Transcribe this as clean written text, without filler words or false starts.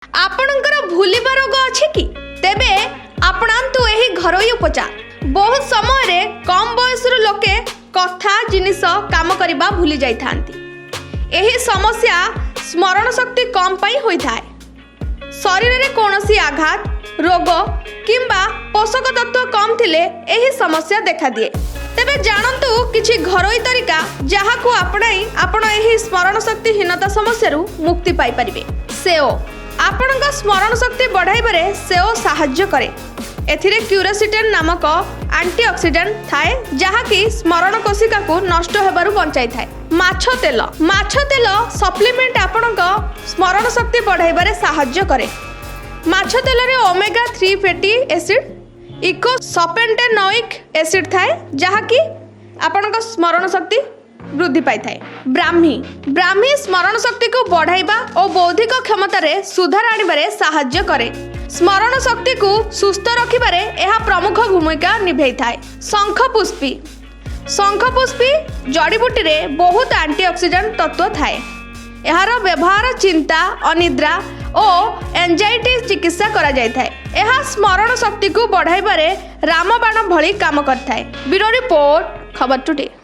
ଆପଣଙ୍କର ଭୁଲିବା ରୋଗ ଅଛି କି? ତେବେ ଆପଣାନ୍ତୁ ଏହି ଘରୋଇ ଉପଚାର। ବହୁତ ସମୟରେ କମ୍ ବୟସରୁ ଲୋକେ କଥା, ଜିନିଷ, କାମ କରିବା ଭୁଲି ଯାଇଥାନ୍ତି। ଏହି ସମସ୍ୟା ସ୍ମରଣ ଶକ୍ତି କମ୍ ପାଇଁ ହୋଇଥାଏ। ଶରୀରରେ କୌଣସି ଆଘାତ, ରୋଗ କିମ୍ବା ପୋଷକ ତତ୍ତ୍ୱ କମ୍ ଥିଲେ ଏହି ସମସ୍ୟା ଦେଖାଦିଏ। ତେବେ ଜାଣନ୍ତୁ କିଛି ଘରୋଇ ତରିକା, ଯାହାକୁ ଆପଣାଇ ଆପଣ ଏହି ସ୍ମରଣ ଶକ୍ତିହୀନତା ସମସ୍ୟାରୁ ମୁକ୍ତି ପାଇପାରିବେ। ସେଓ। ଆପଣଙ୍କ ସ୍ମରଣ ଶକ୍ତି ବଢ଼ାଇବାରେ ସେଓ ସାହାଯ୍ୟ କରେ। ଏଥିରେ କ୍ୱେରସିଟିନ୍ ନାମକ ଆଣ୍ଟିଅକ୍ସିଡାଣ୍ଟ ଥାଏ, ଯାହାକି ସ୍ମରଣ କୋଶିକାକୁ ନଷ୍ଟ ହେବାରୁ ବଞ୍ଚାଇଥାଏ। ମାଛ ତେଲ। ମାଛ ତେଲ ସପ୍ଲିମେଣ୍ଟ ଆପଣଙ୍କ ସ୍ମରଣ ଶକ୍ତି ବଢ଼ାଇବାରେ ସାହାଯ୍ୟ କରେ। ମାଛ ତେଲରେ ଓମେଗା 3 ଫେଟି ଏସିଡ୍, ଇକୋସାପେଣ୍ଟେନୋଇକ୍ ଏସିଡ୍ ଥାଏ, ଯାହାକି ଆପଣଙ୍କ ସ୍ମରଣ ଶକ୍ତି ବୃଦ୍ଧି ପାଇଥାଏ। ବ୍ରାହ୍ମୀ। ବ୍ରାହ୍ମୀ ସ୍ମରଣ ଶକ୍ତିକୁ ବଢ଼ାଇବା ଓ ବୌଦ୍ଧିକ କ୍ଷମତାରେ ସୁଧାର ଆଣିବାରେ ସାହାଯ୍ୟ କରେ। ସ୍ମରଣ ଶକ୍ତିକୁ ସୁସ୍ଥ ରଖିବାରେ ଏହା ପ୍ରମୁଖ ଭୂମିକା ନିଭାଇଥାଏ। ଶଙ୍ଖପୁଷ୍ପୀ। ଶଙ୍ଖପୁଷ୍ପୀ ଜଡ଼ିବୁଟିରେ ବହୁତ ଆଣ୍ଟିଅକ୍ସିଡାଣ୍ଟ ତତ୍ତ୍ୱ ଥାଏ। ଏହାର ବ୍ୟବହାର ଚିନ୍ତା, ଅନିଦ୍ରା ଓ ଏଞ୍ଜାଇଟି ଚିକିତ୍ସା କରାଯାଇଥାଏ। ଏହା ସ୍ମରଣ ଶକ୍ତିକୁ ବଢ଼ାଇବାରେ ରାମବାଣ ଭଳି କାମ କରିଥାଏ। ବ୍ୟୁରୋ ରିପୋର୍ଟ, ଖବର ଟୁଡେ।